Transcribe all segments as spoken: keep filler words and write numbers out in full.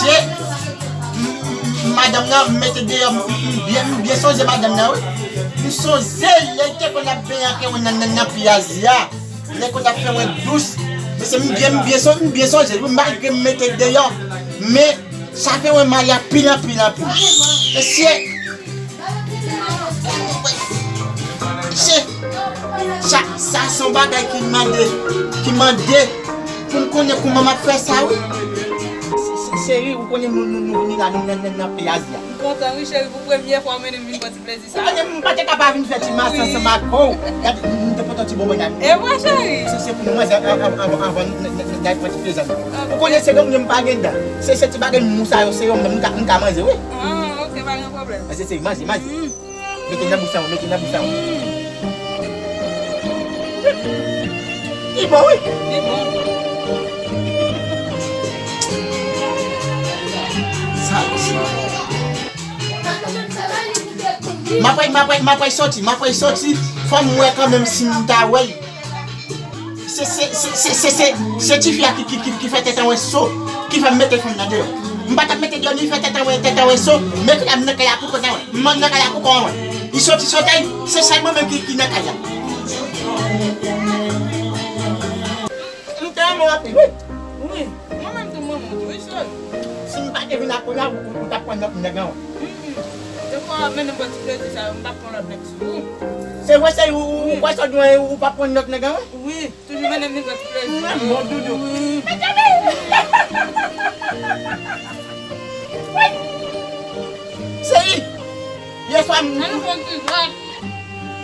M- m- Madanm nan m mete deyò, m m- m byen, m byen sonje madanm nan, wi. M sonje lè l te konn ap benyen ak mwen nan, nan, nan piyaz la. Lè konn ap fè mwen dous. Mesye, m byen, m byen son- m byen sonje l, wi, malgre m mete l deyò. Men, sa fè mwen mal anpil, anpil, anpil. Mesye, se, sa, sa se yon bagay ki mande, ki mande pou m konnen kouman m ap fè sa, wi. Se- se- Cheri, ou konnen nou, nou, nou vini la, nou nan, nan, nan piyaz la. M kontan, wi, cheri, pou premye fwa, w mennen m vin pran ti plezi. Ou konnen m pa te ka pa vin fè ti mas ansanm ak ou. Gade, m te pote yon ti bonbon la. E vre, cheri? Se, se pou nou manje an- an- an- anvan n- n- n- n al pran ti plezi nou. Ou konnen se granmoun yo m pa gen dan. Se, se ti bagay mou sa yo, se yo menm m ka, m ka manje, wi. Ah, ok, pa gen pwoblèm. Manje, cheri, manje, manje. Mete nan bouch la, mete nan bouch la. Li bon, wi. Li bon. Sa, m ap pral, m ap pral, m ap pral soti, m ap pral soti. Fò m wè kanmenm si m ta wè l. Se, se, se, se, se, se, se tifi a ki, ki, ki, ki fè tèt an mwen so, ki fè m mete fanm nan deyò. M pa t ap mete deyò, li fè tèt an mwen, tèt an mwen so, men kounye a m nan kay la pou kont mwen. M nan kay la pou kont mwen. Li soti sotèy, se sèl mwen menm ki, ki nan kay la. M te renmen w anpil, wi. Wi, mwen menm tou m renmen w tou, wi, cheri. Si m pa te vin ak kounye a, ou, ou, ou t ap pran lòt nèg an, wi. Mm, mm. Defwa w ap mennen m pran ti plezi sa yo, m p ap pran lòt nèg sou ou. Se vre, se ou, ou, ou kwè sa w di mwen, ou p ap pran lòt nèg an, wi? Wi, toujou mennen m vin pran ti plezi. Mwen, bon doudou. Wi. Cheri, yè swa m. An nou pran ti vwat.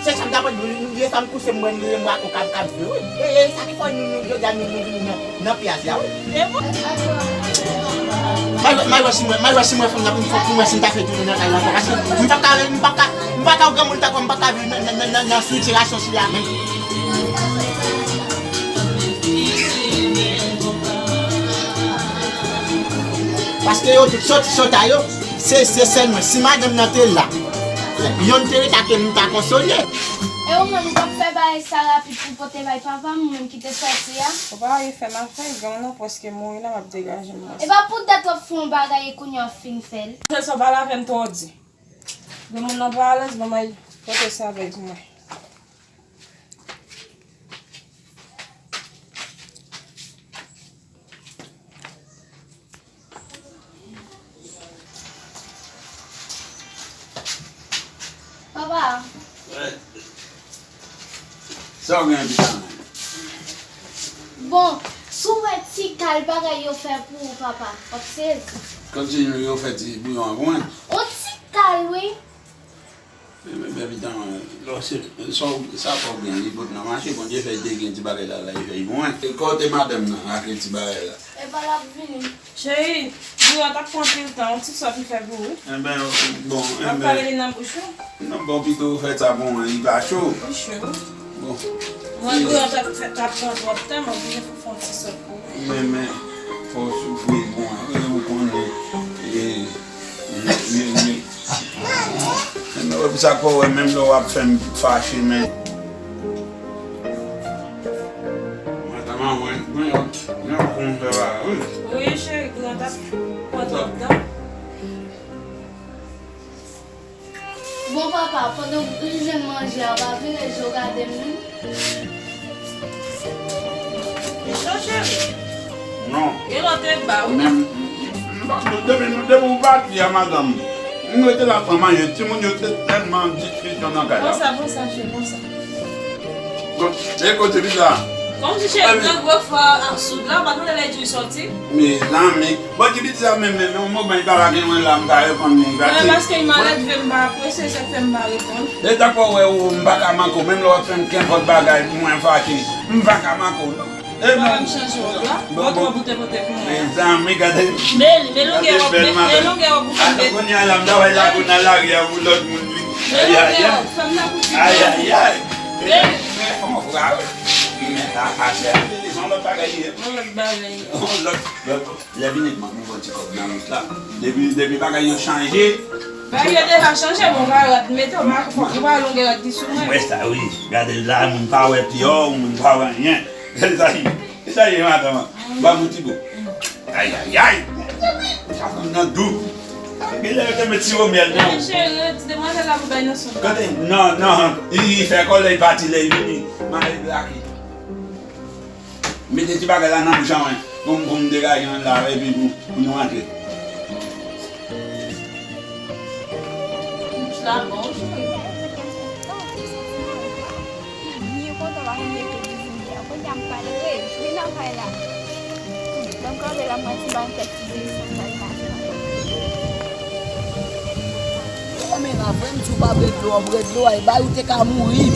Se sa m ta pral di w, lè sa m kouse m wè m wè ak ou k ap, k ap jwe, wi. E, e sa ki fè nou, nou, jodi a nou, nou vini nan, nan piyaz la, wi. E bon. M al wè, m al wè si mwen, m al wè si mwen fanm nan pou m fè, pou m wè si m ta fè tounen nan kay la ankò. Paske m pa ka, m pa ka, m pa ka yon granmoun tankou m pa ka viv nan, nan, nan, nan, nan sitirasyon sila menm. Paske yo tout sòti, sòta yo. Se, se sèl mwen. Si madanm nan te la, yonn te rete ak li, m ta konsole. E ou menm, ou p ap fè bagay sa rapid pou pote bay papa m, ou menm ki te sòti a? Ou pa rive fè m afè, granmoun nan prèske mouri la, m ap degaje m. E pa pou dat w ap fè yon bagay e kounye a w fin fè l. Se sa w pale avè m twò di. Granmoun nan pa alèz, ban m al pote sa bay pou mwen. Papa. Wi. Sa w gen, pitit mwen? Bon, si w wè ti kal bagay yo fè pou ou, papa, w ap sezi. Kòmsi yo fè ti bouyon an pou mwen? On ti kal, wi. Men, men, men, pitit mwen, lò se, sa w, sa fò w gen, li pot nan mache, Bondye fè l te gen ti bagay la, la, li fè l pou mwen. E kote madanm nan ak ti bagay la? Epa l ap vini. Cheri, bouyon an t ap pran anpil tan, yon ti sòt m fè pou ou. Enben, bon, enben. W ap pale li nan bouch ou? Non, bon, pito w fè sa pou mwen, li pa cho. Li cho. Bon. Mwen, bouyon an t ap fè, t ap pran twòp tan, m oblije fè, fè yon ti sòt pou ou. Men, men, fò w soufri pou mwen, wi, ou konnen. E, wi, wi, wi. Men, men, wè, pou sa, kò w wè, menm lè w ap fè m fache, men. Mwen ta manman, mwen, mwen, mwen konn fè bagay, wi. Wi, cheri, gran t ap pran twòp tan. Bon, papa, pandan w jwenn manje a, w pa vire je w gade m, non? Li cho, cheri. Non. Gen lòt e ba, wi. Men, m, m, m, depi, depi w pati a, madanm, m rete la pran manje. Timoun yo te tèlman diskisyon nan kay la. Konsa, konsa, cheri, konsa. Bon, e kote pizza? Kòmsi cheri, nan gwo fwa ak soud la, ou pa tande lè di sòti? Mezanmi, bon, ti piti sa menm, menm, yon moman li pa la gen mwen la, m ka reponn li, li pa di. Mwen paske li malad, m pa apresye, se fè m pa reponn. E tankou w wè ou, m pa ka manke w, menm lè w ap fè m kenpòt bagay pou mwen fache, m pa ka manke w, non. E non. Mwen chanje wòb la, wòb ou te pote pou mwen. Mezanmi, gade. Men, men longè wòb, men, men longè wòb ou fè m met. Kounye a la, m ta wè la, pou nan lari a, pou lòt moun vin. Men longè wòb, fè m nan pou ti. Ay, ay, ay. Men. Men, men, kòman pou ka wè? Men, a, a, se a, se yon lòt bagay li ye. Yon lòt bagay. Yon lòt, lòt. Lè vini, m ap mete yon ti kòb nan bouch la. Depi, depi bagay yo chanje. Bagay yo deja chanje, bon, bagay yo mete, ou pa, ou pa longè rad ki sou mwen. Mwen sa, wi. Gade la, moun pa wè pye w, moun pa wè anyen. Gade sa, wi. Sa ye, madanm an. Ba m yon ti bout. Ayayay. Sa fè Dou. Genlè yo te met siwo myèl nan. Cheri, ti demwazèl la pou bay nan son. Kote? Non, non. Li, li fè kòlè, li pati, lè li vini. Mari blake. Mete ti bagay la nan bouch an mwen. Pou m, pou m degaje an la, epi pou, pou nou antre. Bouch la bon, cheri. Byen kontan pa konn mete bizin byen. Kounye a m pral rejwi nan kay la. Ban m kanpe la, m pral ti ba m kèk ti desèn nan kay la. Ou konn men la, frè m, si w pa bwè dlo, w bwè dlo, ay bay, ou te ka mouri.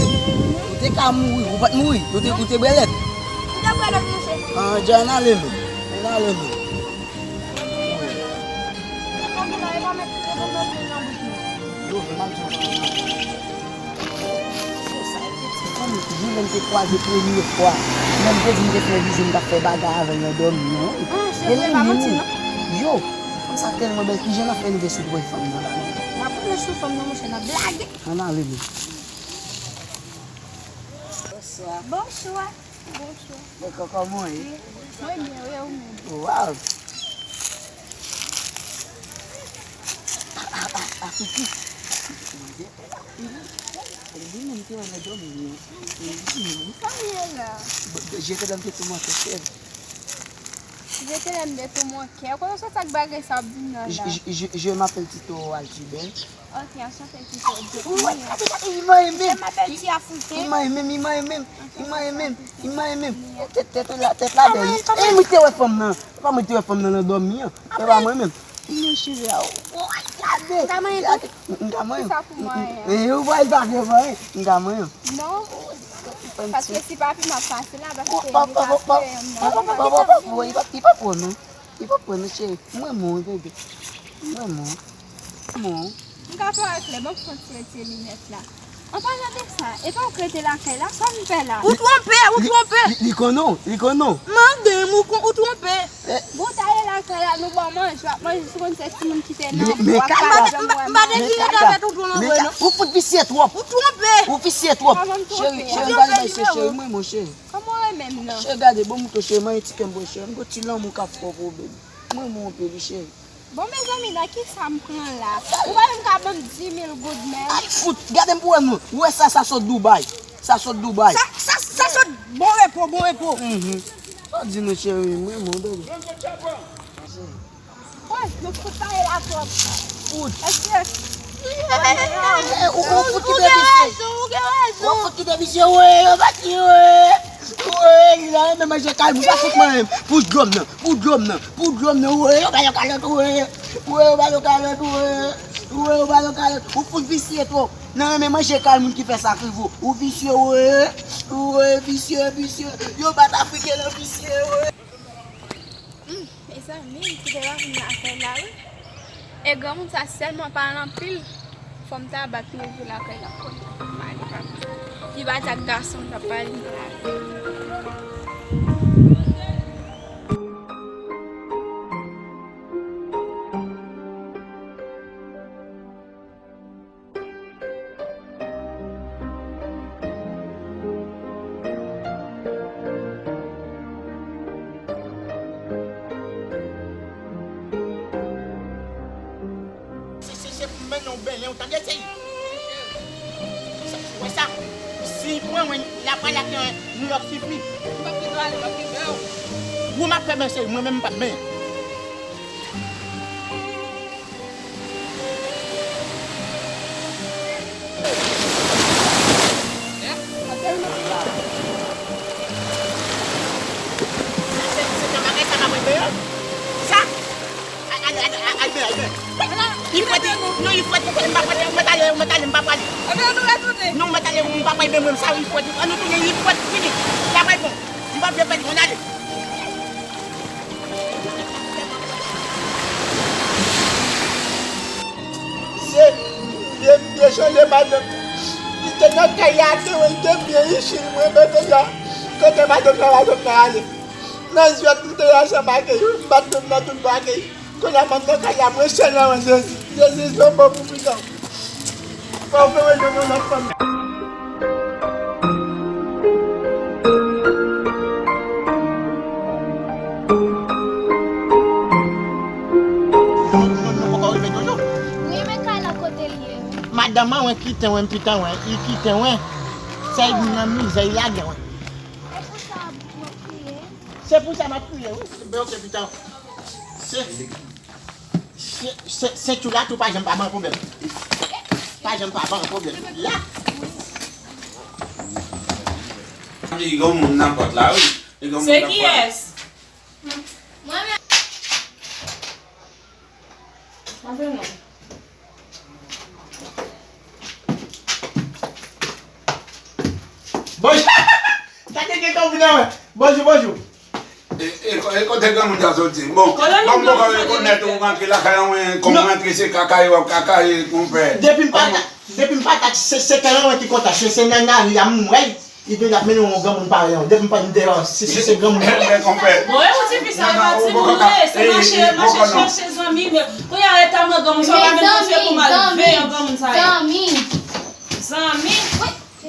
Ou te ka mouri, ou pa t mouri, ou te, ou te bwè lèt. Ou te bwè lèt, monchè. Ah, dja n ale men, n ale men. Yo, fè mal di w. Sa e ti fanm, jou lè m te kwaze premye fwa. Lè m te di m te fè vizyon, m t ap fè bagay avè l nan dòmi an, wi. Ah, se vre, pa manti, non. Yo, fanm sa tèlman bèl, kijan n ap fè rive sou dwèt fanm nan la menm? N ap rive sou fanm nan, monchè, n ap blage. Ann ale, men. Bonswa. Bonswa. Bonswa. Mwen kòkò mwen ye. Mwen byen, wi, ou menm? Waw. A, a, a, a, Fouti. Li menm te wè nan dòmi an. Sa m ye la? Jete dam te tou mwen fè chèv. Jete dam te tou mwen kè. Kote w sot ak bagay sa w ap di m nan la? Je, je, je, je m'appelle Tito Altibert. Ok, anchante Tito. Ou wè, gade, gade, li manyen menm. Je m'appelle Tia Foute. Li manyen menm, li manyen menm. Li manyen menm, li manyen menm. Tèt, tèt la, tèt la bèl. E mwen te wè fanm nan. E pa mwen te wè fanm nan nan dòmi an. E pa mwen menm. Men cheve a, ou gade. Ou ka manyen tou? M ka manyen. Kisa pou manyen? E ou pa, li pa vle manyen. M ka manyen. Non. Paske si papi m ap pase la, paske li pa fè yon non. Li pa, li pa pran non. Li pa pran non, cheri. Mwen, mwen, bebe. Mwen, mwen. Mwen. M ka pale klè, ban m pran ti retire linèt la. An palan de sa, e pa ou k rete lakay la, sa w vin fè la? Ou twonpe, ou twonpe. Li, li, li konnen w, li konnen w. Mande m, ou kon, ou twonpe. Bon, w ta ye lakay la, nou ba w manje, w ap manje, si w konn se timoun ki te nan, w ap pa janm wè manje. M pa te di nou ta fè tonton nan vre, non. Ou fout visye twòp. Ou twonpe. Ou visye twòp. Cheri, cheri, m pral bay se cheri, mwen, mon cheri. Kòman w renmen m nan? Cheri, gade, bon, mouton cheri, mwen, ti kè m bon cheri, m gon ti lanmou k ap fè w pwoblèm. Mwen, mwen, anpil, cheri. Bon, mezanmi, nan kisa m pran la? Ou pa menm ka ban m dis mil goud menm? Ay, fout, gade m pou wè non. Ou wè sa, sa sot Dubai. Sa sot Dubai. Sa, sa, sa sot bon repo, bon repo. Mhm. Sa di nou, cheri, mwen, mwen, bebe. Wè, nou fout pale la twòp. Fout. Èske ou, ou fout kite visye. Ou fout kite visye, wè, yo pati, wè. Wè, li la, renmen manje kay moun, pa fout mwen menm. Pou dlo m nan, pou dlo m nan, pou dlo m nan, wè, yo ba yo kalòt, wè. Wè, yo ba yo kalòt, wè. Wè, yo ba yo kalòt. Ou fout visye twòp. Nan renmen manje kay moun ki fè sa ki vo. Ou visye, wè. Wè, visye, visye. Yo bat Afriken nan visye, wè. Hmm, mezanmi, m kite pa vin lakay la, wi. E granmoun sa sèlman pale anpil. Fò m ta bat pou yo vin lakay la kounye a. M ale pa. Li pa di ak gason m t ap pale nan lari. Se, se, se pou m mennen w benyen, w tande, cheri? Sa, ou wè sa? Si l pran mwen, l ap pale ak yon New York City. M p ap kite w ale, m ap kenbe w. Ou m ap fè benyen, cheri, mwen menm m p ap benyen. Sa? Ay, ay, ay, ay, ay, ben, ay, ben. Ifwèt, non, ifwèt, ou mèt ale, ou mèt ale, ou mèt ale, m pa prale. Non, ou mèt ale, m pa prale, men mwen, sa, ifwèt, ann nou tounen, ifwèt, fini. Travay bon. Li pa vle pèdi, ann ale. Se, m byen, m byen chanje madanm. Li te nan kay la, te wè, li te byen ichi, mwen, men deja, kote madanm nan, madanm nan ale. Nan zyèt, m te ansanm ak li, m bat dwèt nan tout bagay. Kounye a, m ap nan kay la, mwen sèl nan men Jezi. Jezi, se yon bon pou pikan. Fò w fè mwen jwenn yon lòt fanm. Madanm mwen kite mwen, pitan mwen, li kite mwen. Sèl nan mizè, li lage mwen. Se pou sa m ap kriye, wi. Ben, ok, pitan. Se, se, se, se tou la, tou pa janm pa ban pwoblèm. Pa janm pa ban pwoblèm. La. Li gon moun nan pòt la, wi. Li gon moun nan pòt. Se kiyès? Mwen menm. Antre non. Bonjou. Gade gen kòb nan mwen. Bonjou, bonjou. E, e, e kote granmoun sa soti? Bon, bon, m poko rekonèt ou rantre lakay mwen, kòm rantre se kaka yo ap kaka, e, konpè. Depi m pa, depi m pa ta, se, se kanran mwen ki kontan, se, se nan lari a m wè. Li te ap mennen yon granmoun parèy an. Depi m pa deyò, se, se, se granmoun. Enben, konpè. Bon, e ou ti fi sa, e pa timoun ou ye, se mache, mache chèche zanmi, men kounye a lè ta mwen granmoun sa, ou pa menm konn se pou m al veye yon granmoun sa ye. Zanmi. Zanmi?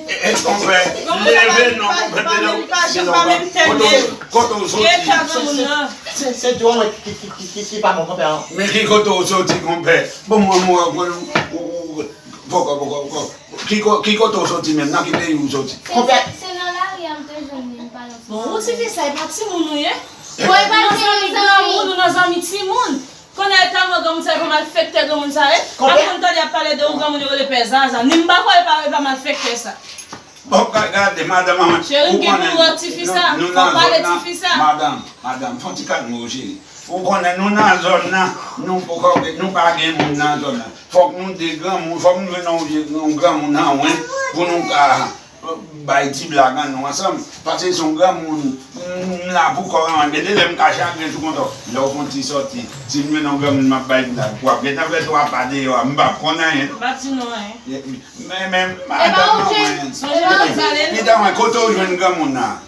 E, e, konpè, leve non, konpè, pa menm, pa janm, pa menm tèt. Kote w soti? Eta granmoun nan. Se, se, se dwòl mwen ki, ki, ki, ki, ki pa bon, konpè, an. Men ki kote w soti, konpè? Bon, mwen, mwen, mwen, ou, ou, ou, poko, poko, poko. Ki ko-, ki kote w soti menm? Nan ki peyi w soti? Konpè. Se, se nan lari a m te jwenn li, m pa nan... Bon, ou ti fi sa, e pa timoun ou ye? Bon, e pa nan zanmi granmoun, ou nan zanmi timoun. Kounye a ta mwen granmoun sa, e pa malfektè granmoun sa ye? Konpè. Ap konn tande ap pale de yon granmoun yo rele pè Zaza. Ni m pa kwè e pa, e pa malfektè sa. Bon, ka-, gade, madanm an, cheri, m gen pou wè tifi sa. Fò pale tifi sa. Madanm, madanm, fè yon ti kalme w, cheri. Ou konnen nou nan zòn nan, nou poko, nou pa gen moun nan zòn nan. Fòk nou de granmoun, fòk nou jwenn yon, yon granmoun nan wen pou nou ka bay ti blag an nou ansanm. Paske se yon granmoun, m la pou kò an, gen de lè m ka chagren sou kont ou. Lè w fè yon ti sòti, si m jwenn yon granmoun m ap bay blag, w ap gentan fè twa pa deyò a, m p ap konn anyen. M p ap di nou anyen. Men, men, madanm mwen. Sonje w te pale. Pitan mwen, kote w jwenn granmoun nan?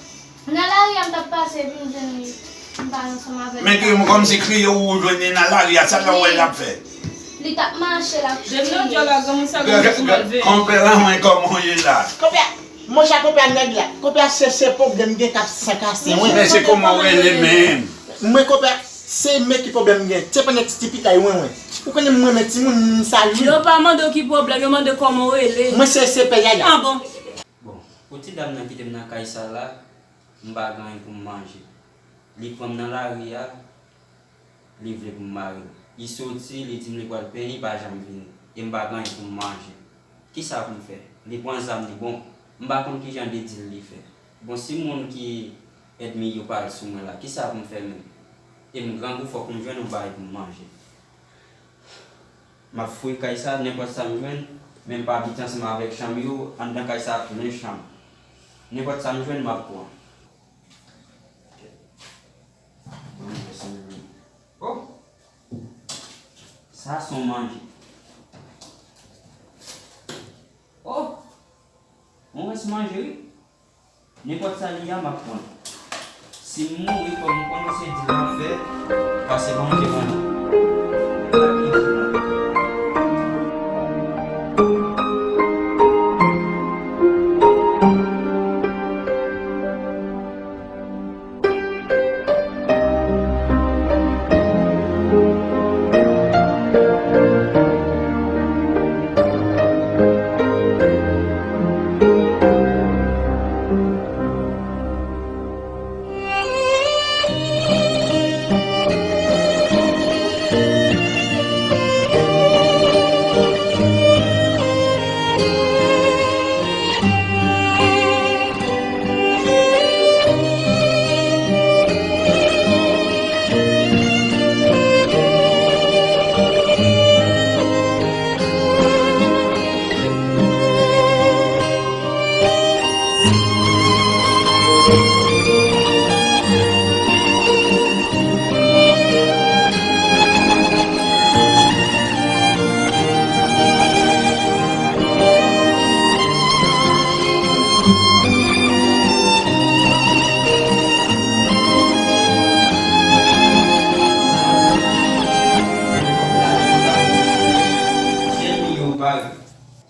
Nan lari a m t ap pase epi m jwenn li. M pale ansanm avè l. Men kri, kòmsi kriye ou jwenn li nan lari a, sa lè w wè l ap fè? Li t ap mache, l ap kriye. Depi nan djòl la, granmoun sa, granmoun sou malve. Konpè an mwen, kòman w ye la? Konpè, monchè, konpè a nèg la. Konpè a se, se pwoblèm gen k ap san kase, wi. Men se kòman w rele menm? Mwen, konpè, se men ki pwoblèm gen. Se pa nèg ti pita yo, wen, wen. Ou konnen mwen renmen timoun, m salye. Yo pa mande w ki pwoblèm, yo mande kòman w rele. Mwen se, se pè Yaya. Ah bon? Bon, pou ti dam nan kite m nan kay sa la, m pa gen anyen pou m manje. Li pran m nan lari a, li vle pou m mare l. Li soti, li di m li pral penyen, li pa janm vini. E m pa gen anyen pou m manje. Kisa pou m fè? Li pran zam li, bon, m pa konn kijan de dil li fè. Bon, si moun ki ènmi yo pa al sou mwen la, kisa pou m fè menm? E m grangou, fòk m jwenn yon bagay pou m manje. M ap fouye kay sa, nenpòt sa m jwenn, men m pa abite ansanm avèk chanm yo, anndan kay sa a plen chanm. Nenpòt sa m jwenn, m ap pran. Oh! Sa se yon manje. Oh! Yon rès manje, wi. Nenpòt sa li a, m ap pran. Si m mouri, fò m konn se di l m ap fè, pase manje ban nou.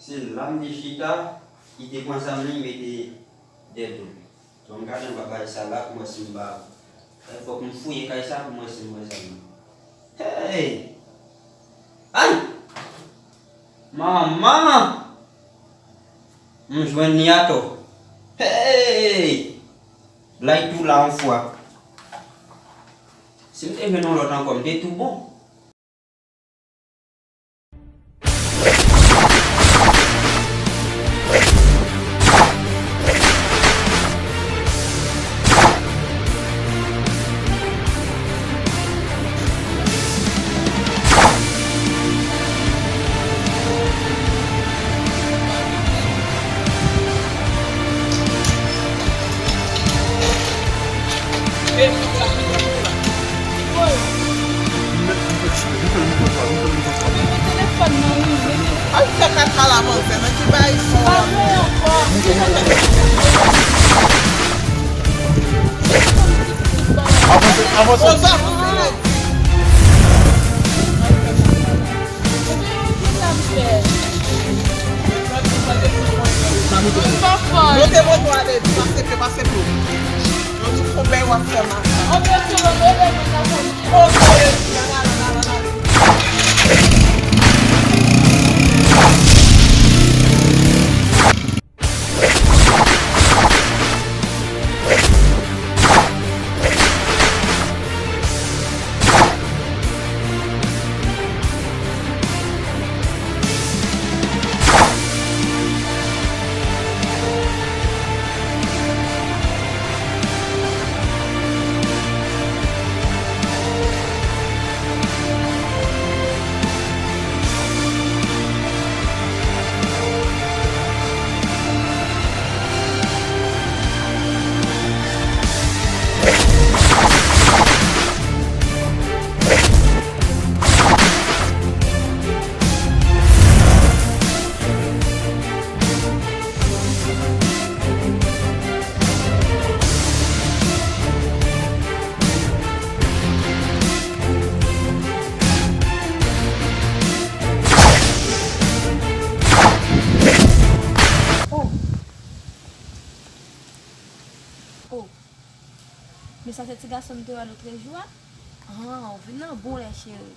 Se la m te chita, li te pran zam li, li mete dèyè do l. Bon, m gade anba kay sa la pou m wè si m pa, fòk m fouye kay sa pou m wè si m wè zam nan. Hey! Ay! M Manman! M jwenn li atò. Hey! Blag tou la yon fwa. Si m te jwenn yon lòt ankò, m te tou bon. Ay, fè kaka la, manzè, nan ki bagay sa? Pa vle ankò. Avanse, avanse. Poz avanse, nèg. Monte moto a, Lady, pase pye, pase pye. Yo di konbyen w ap fè maten. Monte, Lady, ala, ala, ala, ala. Oh. Oh. Men sa se ti gason m te wè lòt jou a? Ah, ou vin nan bon lè, cheri.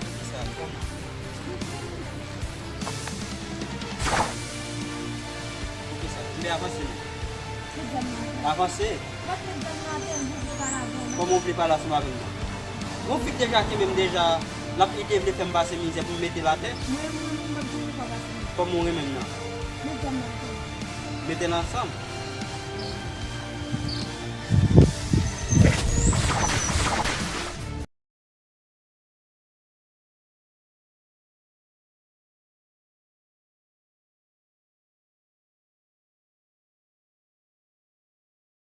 Poukisa? Kòman? Poukisa? Anben avanse non. Avanse. Kòman w vle pale ansanm avè m nan? Yon fi k deja kenbe m deja, l ap, li te vle fè m pase mizè pou m mete l atè. Kòman w renmen m nan? Mete l ansanm.